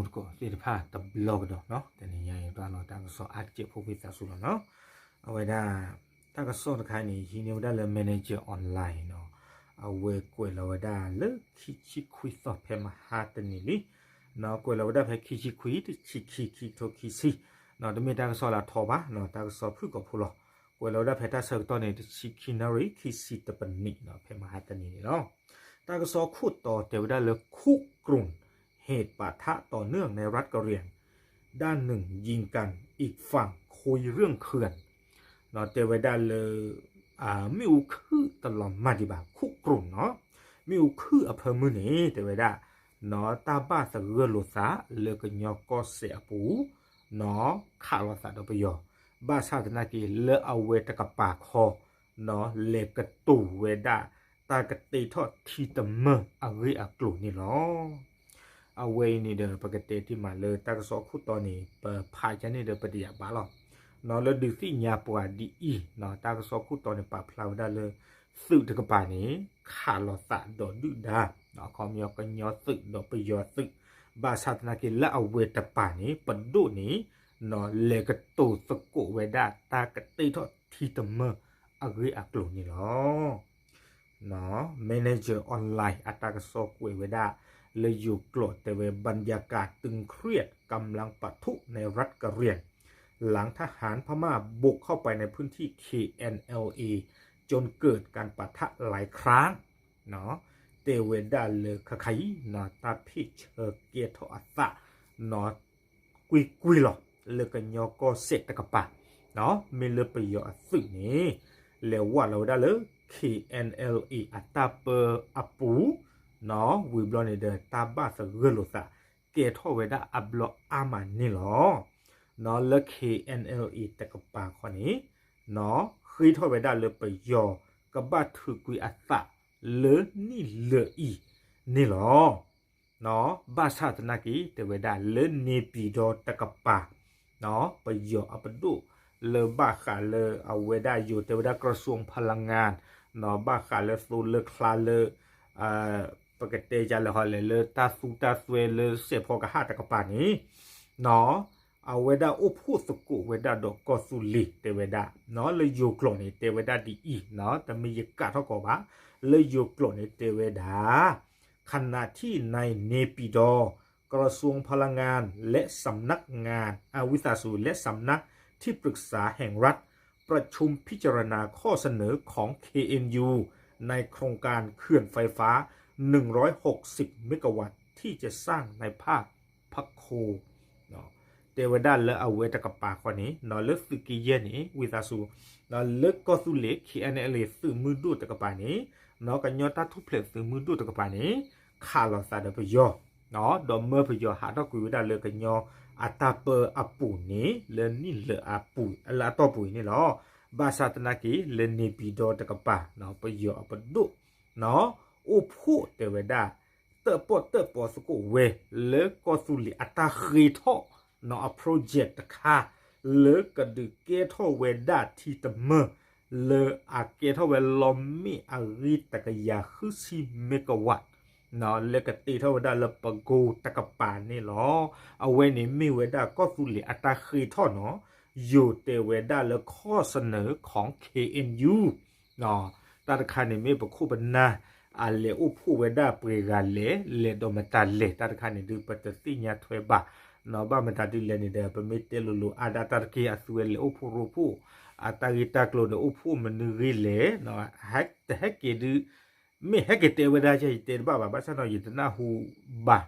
သ့ၣ်တဖၣ်တဘျီကဒီးနီၤ, တနံၤညါအံၤ တၢ်လီၤတၢ်ကစီၣ်အါတကဲးဖိဝံသးစူၤလီၤနီၤ. အဝဲဒၣ် တၢ်ကစီၣ်တခါန့ၣ် ဟံးန့ၢ်ဝဲဒၣ်လၢ Manager Online နီၤ, အဝဲကွဲးလီၤဝဲဒၣ်လၢခံဆံခွံသီ ဖဲမဟါတနံၤလံ, ကွဲးလီၤဝဲဒၣ်ဖဲခံဆံခွံ တဆံခံ ခံကထိခံဆံ, တမ့ၢ်တၢ်ကစီၣ်လၢအထီဘၣ်နီၤ, တၢ်ကစီၣ်ဖုၣ်ကိာ်ဖိလီၤ. ကွဲးလီၤဝဲဒၣ်ဖဲတၢ်ဆၢကတီၢ်န့ၣ် တဆံခံနၣ်ရံၣ် ခံဆံတပနံးနီၤ, ဖဲမဟါတနံၤန့ၣ်လီၤ. တၢ်ကစီၣ်ခိၣ်တီတဲဝဲဒၣ်လၢ คุกรุ่นเหตุปะทะต่อเนื่องในรัฐกะเหรี่ยง ด้านหนึ่งยิงกันอีกฝั่งคุยเรื่องเขื่อน တဲဝဲဒၣ်လၢ မ့ၣ်အူခုၣ်တလီၤမၢ်ဒံးဘၣ် ခုၣ်ကြိၣ်နီၤ, မ့ၣ်အူခုၣ်အဖၢမုၢ်န့ၣ် တဲဝဲဒၣ် တၢ်ဘၣ်သဂၢၢ်လိာ်သးလၢကညီကီၢ်စဲၣ်အပူၤ ခးလိာ်သးဒီးပယီၤ, ဘၣ်ဆၣ်သနာ်က့ လၢအဝဲတကပၤခီ လဲၤကတိၤဝဲဒၣ် တၢ်ကတဲထီၣ်ထံတမၢၢ်အဂ့ၢ်အကျိၤန့ၣ်လီၤ. အဝဲအံၤန့ၣ်ဒီး ပကတဲတ့ၢ်မးလၢတၢ်ကစီၣ်ခိၣ်တီန့ၣ် ပဖးယါန့ၣ်ဒီး ပတယာ်ဘၣ်လီၤ. လၢဒုးသ့ၣ်ညါပှၤဒ်အံၤ, တၢ်ကစီၣ်ခိၣ်တီန့ၣ် ပာ်ဖျါဝဲဒၣ်လၢ သုးတကပၤန့ၣ် ခးလိာ်သးဒီးဒုၣ်ဒါ, အခီပညီကညီသုးဒီးပယီၤသုး, ဘၣ်ဆၣ်သနာ်က့ လၢအဝဲတပၤန့ၣ် ပဒိၣ်န့ၣ် လဲၤကတိၤသကိးဝဲဒၣ်တၢ်ကတဲထီၣ်ထံတမၢၢ်အဂ့ၢ်အကျိၤန့ၣ်လီၤ. Manager Online အတၢ်ကစီၣ်ကွဲးဝဲဒၣ် လၢယိၤကျိာ်တဲဝဲ บรรยากาศตึงเครียดกำลังปะทุในรัฐกะเหรี่ยง หลังทหารพม่าบุกเข้าไปในพื้นที่ เค เอ็น แอล เอ จนเกิดการปะทะหลายครั้ง တဲဝဲဒၣ်လၢခဲခါအံၤ တၢ်ဖ့ၣ်ဆၢကဲထီၣ်အသး ကွ့ၢ်ကွ့ၢ်လီၤ လၢကညီကီၢ်စဲၣ်တကပၤ, မ့ၢ်လၢပယီၤအသုးန့ၣ် လဲၤဝးလီၤဝဲဒၣ်လၢ KNLA အတၢ်ပၢအပူၤ, ဝံၤဘျီန့ၣ်ဒီး တၢ်ဘၣ်သဂၢၢ်လိာ်သး ကဲထီၣ်ဝဲဒၣ်အဘျီအါမးန့ၣ်လီၤ. လၢ KNLA တကပၤခီန့ၣ် ဃ့ထီၣ်ဝဲဒၣ်လၢပယီၤ ကဘၣ်ထုးကွံာ်အသးလၢနံၣ်လၢာ်အံၤန့ၣ်လီၤ. ဘၣ်ဆၣ်သနာ်က့ တဲဝဲဒၣ်လၢ နေပြည်တော် တကပၤ ပယီၤအပဒိၣ်လၢဘၣ်ဃးလၢအဝဲဒၣ်ယိၤတဲဝဲဒၣ် กระทรวงพลังงาน ဘၣ်ဃးလၢသိလၢချါလၢ ပကတဲယါလဲၣ်ဟီလဲၣ် လၢတၢ်သူတၢ်စွဲလၢစဲးဖီကဟၣ်တကပၤန့ၣ် အဝဲဒၣ်အိၣ်ဖှိၣ်သကိးဝဲဒၣ်ဒီးကီၢ်သူလ့ၤ တဲဝဲဒၣ် လၢယိၤကျိာ်န့ၣ် တဲဝဲဒၣ်ဒ်အံၤ တမ့ၢ်ယကးထီၣ်ကီးဘၣ် လၢယိၤကျိာ်န့ၣ် တဲဝဲဒၣ် ขณะที่ในเนปิดอร์ กระทรวงพลังงานและสำนักงาน อ่า วิสาสู และสำนักที่ปรึกษาแห่งรัฐ ประชุมพิจารณาข้อเสนอของ เค เอ็น ยู ในโครงการเขื่อนไฟฟ้า หนึ่งร้อยหกสิบ เมกะวัตต์ ที่จะสร้างในภาค ဖးခိ တဲဝဲဒၣ်လၢအဝဲတကပၤဃီန့ၣ် လၢသုးက့ယဲၢ်န့ၣ် ဝံသးစူၤ လၢကီၢ်သူလ့ၤ KNLA သုးမုၢ်ဒိၣ်တကပၤန့ၣ် ကညီတၢ်ထူၣ်ဖျဲးသုးမုၢ်ဒိၣ်တကပၤန့ၣ် ခးလိာ်သးဒီးပယီၤ ဒီးမၢပယီၤဟးထီၣ်ကွံာ်ဝဲဒၣ်လၢကညီအတၢ်ပၢအပူၤန့ၣ် လၢနံၣ်လၢာ်အပူၤ လၢအတီၢ်ပူၤအံၤန့ၣ်လီၤ. ဘၣ်ဆၣ်သနာ်က့ လၢ နေပြည်တော် တကပၤ ပယီၤအပဒိၣ် အိၣ်ဖှိၣ်တဲဝဲဒၣ် တၢၣ်ပီၣ်တၢၣ်ပီသကိးဝဲ လၢကီၢ်သူလ့ၤအတၢ်ဃ့ထီၣ် အ project တခါ လၢကဒုးကဲထီၣ်ဝဲဒၣ်ထံတမၢၢ် လၢအကဲထီၣ်ဝဲလီၤမ့ၣ်အဂ့ၢ်တကယၤဃုဆံ megawatt လၢကတ့ထီၣ်ဝဲဒၣ်လၢပကိတကပၤန့ၣ်လီၤ. အဝဲန့ၣ်မ့ၢ်ဝဲဒၣ်ကီၢ်သူလ့ၤအတၢ်ဃ့ထီၣ်နီၤ ယိၤတဲဝဲဒၣ်လၢ ข้อเสนอของ เค เอ็น ยู တၢ်တခါန့ၣ်မ့ၢ်ပခိၣ်ပနၢ် အလဲၤအိၣ်ဖှိၣ်ဝဲဒၣ်ပှဲၤဂၤလဲၣ် လဲၤဒီးမတၤလဲၣ် တၢ်တခါန့ၣ်ဒုး ပတသ့ၣ်ညါထွဲဘၣ် ဘၣ်မတၤဒုးလဲၣ်န့ၣ်ဒီး ပမ့ၢ်တဲလိၤလိၤအါဒၣ်တၢ်တက့ၢ် အသုဝဲလဲၤအိၣ်ဖှိၣ်ရိဖှိၣ် အတၢ်ဂ့ၢ်တၢ်ကျိၤဒီးအိၣ်ဖှိၣ်မနုၤဂ့ၢ်လဲၣ် တဟဲက့ၤဒုး မ့ၢ်ဟဲက့ၤတဲဝဲဒၣ်ယတဲတဘၣ်ဘၣ် ဘၣ်ဆၣ်ဒီးယတနၢ်ဟူဘၣ်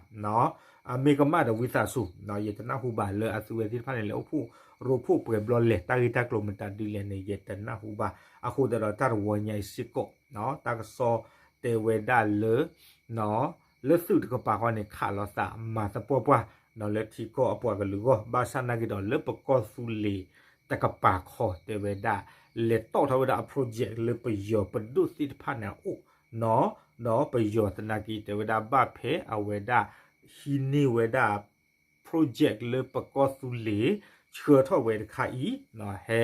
အမ့ၢ်ကမၣ်ဒီးဝံသးစူၤ ယတနၢ်ဟူဘၣ်လၢအသုဝဲသ့ၣ်တဖၣ်န့ၣ် လဲၤအိၣ်ဖှိၣ်ရိဖှိၣ်ပှဲၤဘျီလဲၣ် တၢ်ဂ့ၢ်တၢ်ကျိၤမတၤဒုးလဲၣ်န့ၣ် ယတနၢ်ဟူဘၣ် အဃိသတးဒီးတၢ်တဝီညါအံၤစ့ၢ်ကီး တၢ်ကစီၣ်တဲဝဲဒၣ်လၢ လၢသုးတကပၤဃီန့ၣ် ခးလိာ်သးမၤသပှၢ်ပှၢ် လၢထံကီၢ်အပှၤကလုာ်အဂီၢ် ဘၣ်ဆၣ်နာ်က့ဒီးလၢပကီၢ်သူလ့ၤတကပၤခီတဲဝဲဒၣ် လဲၤတီၣ်ထီၣ်ဝဲဒၣ်အ project လၢပယီၤပဒိၣ်သ့ၣ်တဖၣ်န့ၣ်အအိၣ် ဒီးပယီၤသနာ်က့တဲဝဲဒၣ်ဘၣ်ဖဲအဝဲဒၣ် ဟံးန့ၢ်ဝဲဒၣ် project လၢပကီၢ်သူလ့ၤ ဆှၢထီၣ်ဝဲတခါအံၤ ဟဲ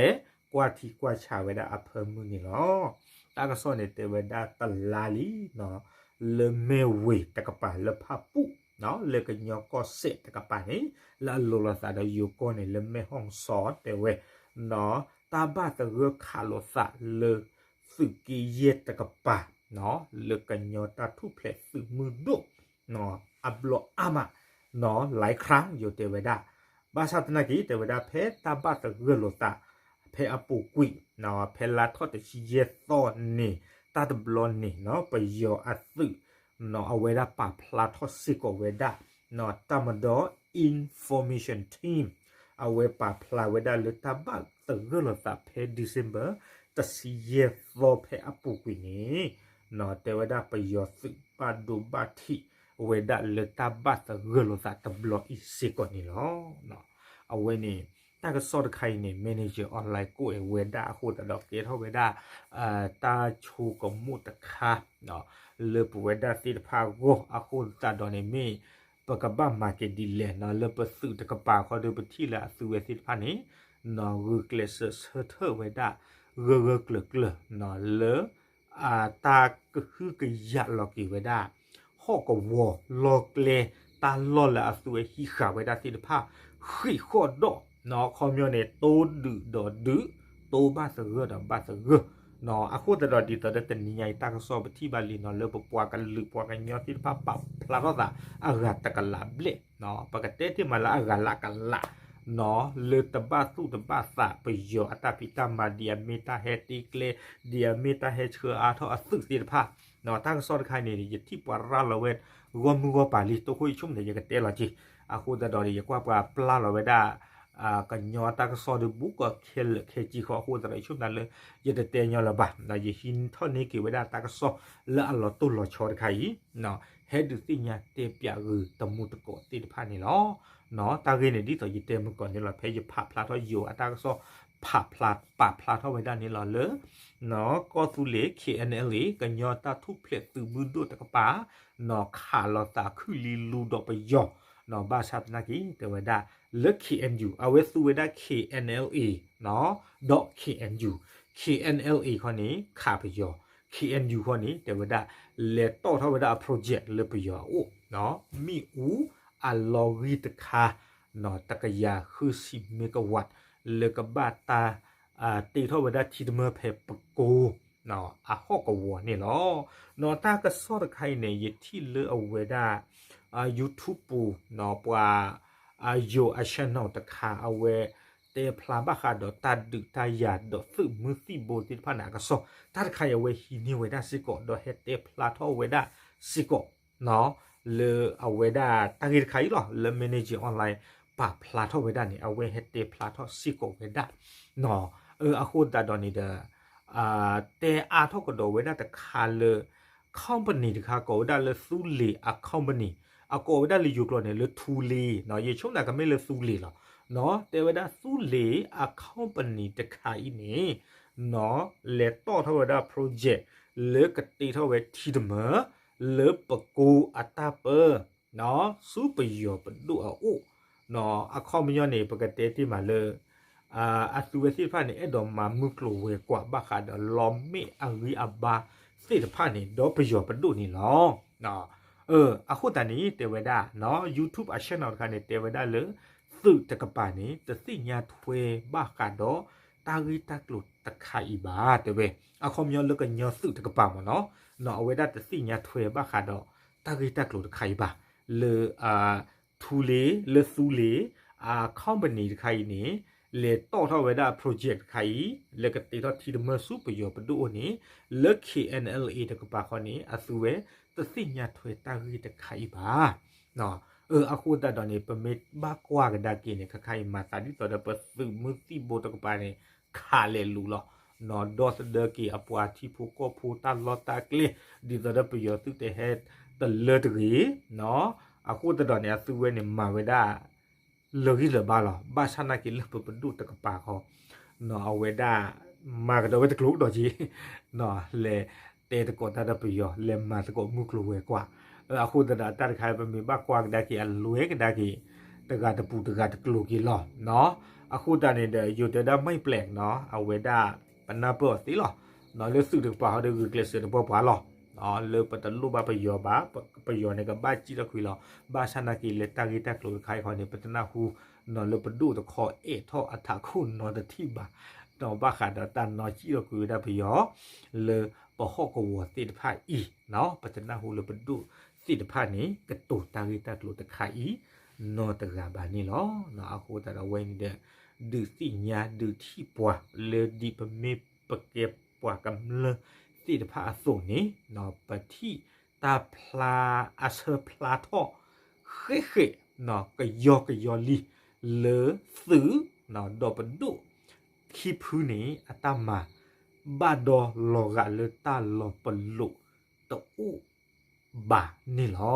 ကွၢ်ထံကွၢ်ဆးဝဲဒၣ်အဖၢမုၢ်န့ၣ်လီၤ. တၢ်ကစီၣ်န့ၣ်တဲဝဲဒၣ်တလါလံ လၢမ့ၢ်ဝ့ၤတကပၤလၢဖၣ်ပူၣ် လၢကညီကီၢ်စဲၣ်တကပၤန့ၣ် လၢအလိၤလိာ်သးဒီးယိၤကီၢ်န့ၣ် လၢမဲၢ်ဟီၣ်စီၤတဲဝဲ တၢ်ဘၣ်သဂၢၢ်ခးလိာ်သးလၢ သုးက့ယဲၢ်တကပၤ လၢကညီတၢ်ထူၣ်ဖျဲးသုးမုၢ်ဒိၣ် အဘျီအါမး လၢ ခရၣ် ယိၤတဲဝဲဒၣ် ဘၣ်ဆၣ်သနာ်က့ တဲဝဲဒၣ်ဖဲတၢ်ဘၣ်သဂၢၢ်လိာ်သး ဖဲအပူၤကွံာ် ဖဲလါထီၣ်တဆံယဲၢ်သီန့ၣ် တၢ်တဘျီန့ၣ် ပယီၤအသုး အဝဲဒၣ်ပာ်ဖျါထီၣ်စ့ၢ်ကီးဝဲဒၣ် တပ်မတော် Information Team အဝဲပာ်ဖျါဝဲဒၣ်လၢတၢ်ဘၣ်သဂၢၢ်လိာ်သးဖဲ December တဆံယဲၢ်သီဖဲအပူၤကွံာ်န့ၣ် တဲဝဲဒၣ်ပယီၤသုးဘၣ်ဒိဘၣ်ထံးဝဲဒၣ်လၢတၢ်ဘၣ်သဂၢၢ်လိာ်သးတဘျီအံၤစ့ၢ်ကီးန့ၣ်လီၤ. အဝဲန့ၣ် တၢ်ကစီၣ်တခါအံၤန့ၣ် Manager Online ကိးဝဲဒၣ်အဃိသတးဒီးကဲထီၣ်ဝဲဒၣ် တၢ်ဆိကမိၣ်တခါ လၢပဝဲဒၣ်သ့ၣ်တဖၣ်အဂီၢ်အဃိသတးဒီးန့ၣ် မ့ၢ်ပကဘၣ်မၤက့ၤဒ်လဲၣ် လၢပသုးတကပၤခီဒီးပထံၣ်လၢအသုဝဲသ့ၣ်တဖၣ်န့ၣ် ဂုာ်ကျဲးစၢးဆၢထၢၣ်ဝဲဒၣ် ဂၢၢ်ဂၢၢ်ကျၢၤကျၢၤ လၢ တၢ်ကဟုကယာ်လီၤက့ၤဝဲဒၣ် ဟီၣ်ကဝီၤလီၢ်ကျဲ တၢ်လီၢ်လၢအသုဝဲဟံးဃာ်ဝဲဒၣ်သ့ၣ်တဖၣ် ဃ့ၢ်ဃီၣ်ဒီး ခီပညီန့ၣ် တိဒုးဒီးဒုး တိဘၣ်သဂၢၢ်ဒီးဘၣ်သဂၢၢ် အဃိသတးဒီးဒ်သိးဒီးတနံၤညါအံၤတၢ်ကစီၣ်ပထံၣ်ဘၣ်လံနီၤ လၢပပှၤကလုာ်ပှၤကညီသ့ၣ်တဖၣ်ပာ်ဖျါထီၣ်သးအဂၤတကလးဘျဲၣ် ပကတဲတ့ၢ်မးလၢအဂၤလၢ်ကလး လၢတဘၣ်သူၣ်တဘၣ်သးပယီၤအတၢ်ဖံးတၢ်မၤ ဒ်အမ့ၢ်တၢ်ဟဲတ့ကျဲ ဒ်အမ့ၢ်တၢ်ဟဲဆှၢအါထီၣ်အသုးသ့ၣ်တဖၣ် တၢ်ကစီၣ်တခါအံၤန့ၣ် ယထံၣ်ပှၤရၤလီၤဝဲ ဂီၢ်မုၢ်ဂီၢ်ပၤလံ တိခိၣ်ယဆိကမိၣ်န့ၣ် ယကတဲလီၤက့ၤ အဃိသတးဒီး ယကွၢ်ပှၤပျၢ်လီၤဝဲဒၣ် ကညီတၢ်ကစီၣ်ဒီးဘူးကီၢ်ခဲလၢာ်ခဲဆ့ဃီ အဃိသတးဒီး ယဆိကမိၣ်လၢ ယတတဲညီလၢၤဘၣ် ယဟံးထီၣ်န့ၢ်က့ၤဝဲဒၣ်တၢ်ကစီၣ်လၢအလီၤတိၢ်လီၤဆီတခါအံၤ ဟဲဒုးသ့ၣ်ညါတဲပၠးဂ့ၤတမူတကိးသ့ၣ်တဖၣ်န့ၣ်လီၤ. တၢ်ဂ့ၢ်န့ၣ်ဒ်သိးယတဲမုၢ်ကီၢ်န့ၣ်လီၤ ဖဲယဖးဖျါထီၣ်ယိၤအတၢ်ကစီၣ် ဖးဖျါပာ်ဖျါထီၣ်ဝဲဒၣ်န့ၣ်လီၤလၢ ကီၢ်သူလ့ၤ KNLA ကညီတၢ်ထူၣ်ဖျဲးသုးမုၢ်ဒိၣ်တကပၤ ခးလိာ်သးခုၣ်လံလူဒီးပယီၤ ဘၣ်ဆၣ်သနာ်က့ တဲဝဲဒၣ် လၢ KNU အဝဲသူဝဲဒၣ် KNLA ဒီး KNU, KNLA ခီန့ၣ် ခးပယီၤ, KNU ခီန့ၣ် တဲဝဲဒၣ် လဲၤတီၣ်ထီၣ်ဝဲဒၣ်အ project လၢပယီၤအအိၣ် မ့ၣ်အူအလီၤဂံၢ်တခါ တကယၤဃုဆံ megawatt လၢကဘၣ်တၢ် တ့ထီၣ်ဝဲဒၣ်ထံတမၢဖဲပကိ အဟီၣ်ကဝီၤန့ၣ်လီၤ. တၢ်ကစီၣ်တခါအံၤန့ၣ် ယထံၣ်လၢအဝဲဒၣ် YouTube ပူၤ ပှၤ ယိၤအ channel တခါ အဝဲတဲဖျါဘၣ်ဃးဒီးတၢ်ဒုးတၢ်ယၤဒီးသုးမုၢ်သံၣ်ဘိသ့ၣ်တဖၣ်န့ၣ်အကစီၣ် တၢ်တခါအံၤအဝဲဟံးန့ၢ်ဝဲဒၣ်စ့ၢ်ကီး ဒီးဟဲတဲဖျါထီၣ်ဝဲဒၣ်စ့ၢ်ကီး လၢအဝဲဒၣ်တၢ်ဂ့ၢ်တခါအံၤလီၤ လၢ Manager Online ပာ်ဖျါထီၣ်ဝဲဒၣ်န့ၣ် အဝဲဟဲတဲဖျါထီၣ်စ့ၢ်ကီးဝဲဒၣ် အဃိသတးဒီးန့ၣ်ဒီး တဲအါထီၣ်ကဒီးဝဲဒၣ်တခါလၢ company တခါကိးဝဲဒၣ်လၢ သူလ့ၤ အ company အကိးဝဲဒၣ်လၢယိၤကျိာ်န့ၣ်လၢ ထူလ့ ယဆိကမိၣ်ကမ့ၢ်လၢသူလ့ၤလီၤ တဲဝဲဒၣ် သူလ့ၤ အ company တခါအံၤန့ၣ် လဲၤတီၣ်ထီၣ်ဝဲဒၣ် project လၢကတ့ထီၣ်ဝဲထံတမၢ လၢပကိအတၢ်ပၢ ဆူပယီၤပဒိၣ်အအိၣ် အခီပညီန့ၣ် ပကတဲတ့ၢ်မးလၢ အသုဝဲသ့ၣ်တဖၣ်န့ၣ် အဲၣ်ဒိးမၤမုၢ်ကျိၤဝဲၤကွာ်ဘၣ်ဃးဒီးလီမ့ၣ်အဂံၢ်အဘါသ့ၣ်တဖၣ်န့ၣ် ဒီးပယီၤပဒိၣ်န့ၣ်လီၤ. အဃိသတးန့ၣ် တဲဝဲဒၣ် YouTube အ channel တခါန့ၣ် တဲဝဲဒၣ်လၢ သုးတကပၤန့ၣ် တသ့ၣ်ညါထွဲဘၣ်ဃးဒီး တၢ်ဂ့ၢ်တၢ်ကျိၤတခါအံၤဘၣ် တဲဝဲ အခီပညီလၢကညီသုးတကပၤမ့ၢ်နီၤ အဝဲဒၣ်တသ့ၣ်ညါထွဲဘၣ်ဃးဒီး တၢ်ဂ့ၢ်တၢ်ကျိၤတခါအံၤဘၣ် လၢ ထူလ့ၤ လၢသူလ့ၤ အ company တခါအံၤန့ၣ် လဲၤတီၣ်ထီၣ်ဝဲဒၣ် project တခါအံၤ လၢကတ့ထီၣ်ထံတမၢဆူပယီၤပဒိၣ်အိၣ်န့ၣ် လၢ KNLA တကပၤဃီန့ၣ် အသုဝဲတသ့ၣ်ညါထွဲတၢ်ဂ့ၢ်တခါအံၤဘၣ် အဃိသတးဒီးန့ၣ် ပမ့ၢ်ဘၣ်ကွၢ်ကဒါက့ၤန့ၣ် ခါခါအံၤမၤသးဒ်သိးဒီးပသုးမုၢ်သံၣ်ဘိတကပၤန့ၣ် ခးလဲၤလူၤလီၤ ဒီသဒၢက့ၤအပှၤထံဖိကီၢ်ဖိတၢ်လီၢ်တၢ်ကျဲ ဒ်သိးဒီးပယီၤသုးတဟဲတလၢတဂ့ၤ အဃိသတးဒီးန့ၣ် အသုဝဲန့ၣ်မၤဝဲဒၣ် လၢာ်ဂံၢ်လၢာ်ဘါလီၤ ဘၣ်ဆၣ်နာ်က့ၤလၢပပဒိၣ်တကပၤဃီ အဝဲဒၣ် မၤကဒီးဝဲတကျိၤကဒီးက့ၤ လဲၤတဲသကိးတၢ်ဒီးပယီၤ လဲၤမၤသကိးမုၢ်ကျိၤဝဲၤကွာ် အဃိသတးဒီးတၢ်တခါပမ့ၢ်ဘၣ်ကွၢ်ကဒါက့ၤ အလွဲကဒါက့ၤ တဂၤတပူၤတဂၤတကျိၤက့ၤလီၤ အဃိသတးန့ၣ်ဒီး ယိၤတဲဒၣ် မၢ်ပျဲး အဝဲဒၣ် ပနၢ်ပၢၢ်အီၤသ့လီၤ လၢသုးတကပၤဃီဒီးဂုာ်ကျဲးစၢးတပှၢ်ပှၢ်လီၤ လၢပတလိၣ်ဘၣ်ပယီၤဘၣ်, ပယီၤန့ၣ်ကဘၣ်စံၣ်ထီၣ်ကွံာ်လီၤ. ဘၣ်ဆၣ်နာ်က့လၢတၢ်ဂ့ၢ်တၢ်ကျိၤတခါအံၤခီန့ၣ် ပတနၢ်ဟူ လၢပဒိၣ်တခီအဲၣ်ထီၣ်အထးခိၣ်နီတထံၣ်ဘၣ်, ဒီးဘၣ်ဃးဒီးတၢ်နီၣ်စံၣ်ထီၣ်ကွံာ်ဝဲဒၣ်ပယီၤ လၢပဟီၣ်ကဝီၤသ့ၣ်တဖၣ်အံၤ, ပတနၢ်ဟူလၢပဒိၣ်သ့ၣ်တဖၣ်န့ၣ် ကတိၤတၢ်ဂ့ၢ်တၢ်ကျိၤတခါအံၤ နီတဂၤဘၣ်န့ၣ်လီၤ. အဃိသတးဒီးဝဲန့ၣ်ဒီး ဒုးသ့ၣ်ညါဒုးထံၣ်ပှၤလၢဒ်ပမ့ၢ်ပကဲပှၤကမျၢၢ်သ့ၣ်တဖၣ်အသိးန့ၣ်, ပထံၣ်တၢ်ဖျါအဆၢဖျါထီၣ် ဃဲးဃဲး, ကယီကယီလံ လၢသုး ဒီးပဒိၣ်ခံဖုန့ၣ် အတၢ်မၤ ဘၣ်ဒီးလီၤဂာ်လၢတၢ်လီၤပလိာ်တအိၣ်ဘၣ်န့ၣ်လီ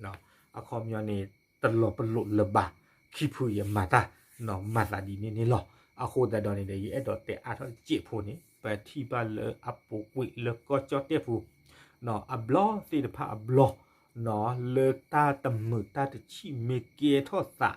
ၤ. အခီပညီန့ၣ် တလီၤပလိာ်လၢၤဘၣ်, ခံဖုအံၤအမၤတၢ် မၤသးဒ်န့ၣ်န့ၣ်လီၤ. အဃိသတးဒီးန့ၣ်ဒီး ယအဲၣ်ဒိးတဲအါထီၣ်စဲးဖိန့ၣ် ပထံၣ်ဘၣ်လၢအပူၤကွံာ်လၢကီၢ်ကၠီၣ်တဲၣ်ပူၤ အဘျီသ့ၣ်တဖၣ်အဘျီ လၢတၢ်တမုာ်တၢ်တဆံၣ်မ့ၢ်ကဲထီၣ်သး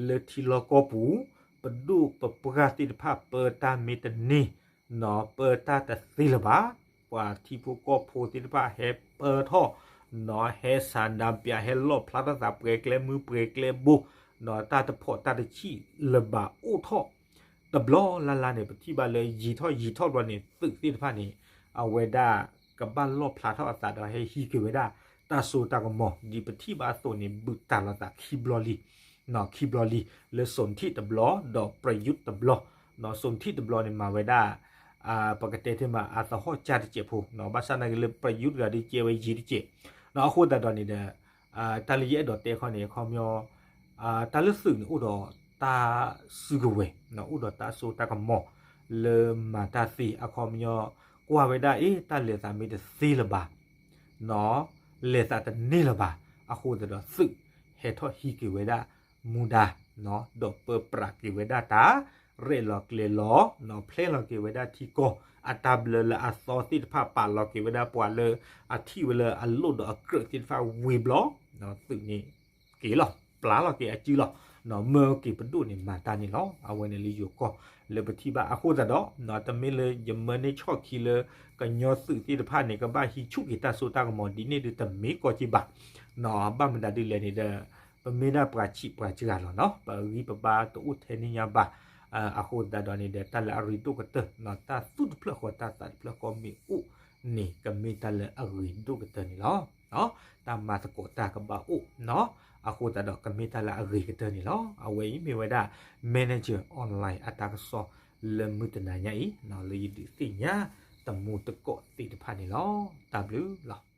လၢထံလီၢ်ကီၢ်ပူၤ, ပဒိၣ်ပပှၢ်သ့ၣ်တဖၣ်ပၢတၢ်မ့ၢ်တန့ၢ် ပၢတၢ်တသ့လၢၤဘၣ်, ပှၤထံဖိကီၢ်ဖိသ့ၣ်တဖၣ်ဟဲပၢထီၣ် ဟဲဆန္ဒပြ ဟဲလီၣ်ဖျါထီၣ်သးပှဲၤကျဲမုၢ်ပှဲၤကျဲဘိ, တၢ်တဖီၣ်တၢ်တဆံၣ်လၢၤဘၣ်အိၣ်ထီၣ် တဘျီလၢ်လၢ်န့ၣ် ပထံၣ်ဘၣ်လၢယံာ်ထီၣ်ယံာ်ထီၣ်ဘျီန့ၣ် သုးသ့ၣ်တဖၣ်န့ၣ် အဝဲဒၣ်ကဘၣ်လီၣ်ဖျါထီၣ်အသးဒီးဟဲဟံးက့ၤဝဲဒၣ် တၢ်စိတၢ်ကမီၤ ဒ်ပထံၣ်ဘၣ်အသိးန့ၣ် ဘုးတၢ်လိာ်သးခံဘျီလံ ခံဘျီလံ လၢ သိန္ဒိ တဘျီ ဒီး ပြယုၢ် တဘျီ, သိန္ဒိ တဘျီန့ၣ် မၤဝဲဒၣ် ပကတဲထဲမး အသဟီၣ်ကၢ်တစဲးဖိ, ဘၣ်ဆၣ်နာ်က့လၢ ပြယုၢ် တဂၤဒ်ကဲဝဲယံာ်တစဲး, အဃိသတးဒီးန့ၣ်ဒီး တၢ်လၢယအဲၣ်ဒိးတဲခီန့ၣ် အခီပညီ တၢ်လၢသုးန့ၣ် အိၣ်ဒီးတၢ်စုကဝဲၤ, အိၣ်ဒီးတၢ်စိတၢ်ကမီၤ လၢမၤတၢ်သ့ အခီပညီ ကွၢ်ဝဲဒၣ် အ့ တၢ်လဲၤသးမ့ၢ်တသ့လၢၤဘၣ် လဲၤသးတန့ၢ်လၢၤဘၣ်, အဃိသတးဒီးသုးဟဲထီၣ်ဟံးက့ၤဝဲဒၣ်မူဒါ, ဒီးပၢပြးက့ၤဝဲဒၣ်တၢ် ရဲၣ်လီၤကျဲၤလီၤ, ဖျဲလီၤက့ၤဝဲဒၣ်ထံကီၢ် အတၢ်ဘျၢလၢအသီသ့ၣ်တဖၣ် ပာ်လီၤက့ၤဝဲဒၣ်ပှၤလၢအထံၣ်ဝဲလၢအလိၣ်ဒီးအကြၢးသ့ၣ်တဖၣ်ဝံၤဘျီ, သုးန့ၣ်က့ၤလီၤ ပျၢ်လီၤက့ၤအစုလီၤ, မၢက့ၤပဒိၣ်န့ၣ်မၤတၢ်န့ၣ်လီၤ. အဝဲန့ၣ်လၢယိၤကီၢ်လၢပထံၣ်ဘၣ်အဃိသတးဒီး တမ့ၢ်လၢယမၢန့ၢ်ဆီၣ်ခံလၢ ကညီသုးသ့ၣ်တဖၣ်န့ၣ် ကဘၣ်ဟံးဆူၣ်က့ၤတၢ်စိတၢ်ကမီၤဒ်န့ၣ်ဒုးတမ့ၢ်ကီၢ်က့ဘၣ်, ဘၣ်မတၤဒ်လဲၣ်န့ၣ်ဒီး ပမ့ၢ်ဒၣ်ပှၤဆံးပှၤစှၤလီၤနီၤ ပဂံၢ်ပဘါတအိၣ်ထဲန့ၣ်ညါဘၣ်, အဃိသတးဒီးန့ၣ်ဒီး တၢ်လၢအရ့ဒိၣ်ကတၢၢ် တၢ်သူၣ်တဖျၢၣ်ဃီတၢ်သးတဖျၢၣ်ဃီမ့ၢ်အိၣ်န့ၣ် ကမ့ၢ်တၢ်လၢအဂ့ၤဒိၣ်ကတၢၢ်န့ၣ်လီၤ. တၢ်မၤသကိးတၢ်ကဘၣ်အိၣ်နီၤ, အဃိသတးဒီးကမ့ၢ်တၢ်လၢအဂ့ၤကတၢၢ်န့ၣ်လီၤ. အဝဲအံၤမ့ၢ်ဝဲဒၣ် Manager Online အတၢ်ကစီၣ်လၢမုၢ်တနၤညါအံၤ လၢယဒုးသ့ၣ်ညါတမူတကိးသ့ၣ်တဖၣ်န့ၣ်လီၤ. တၢ်ဘျုးလီၤ.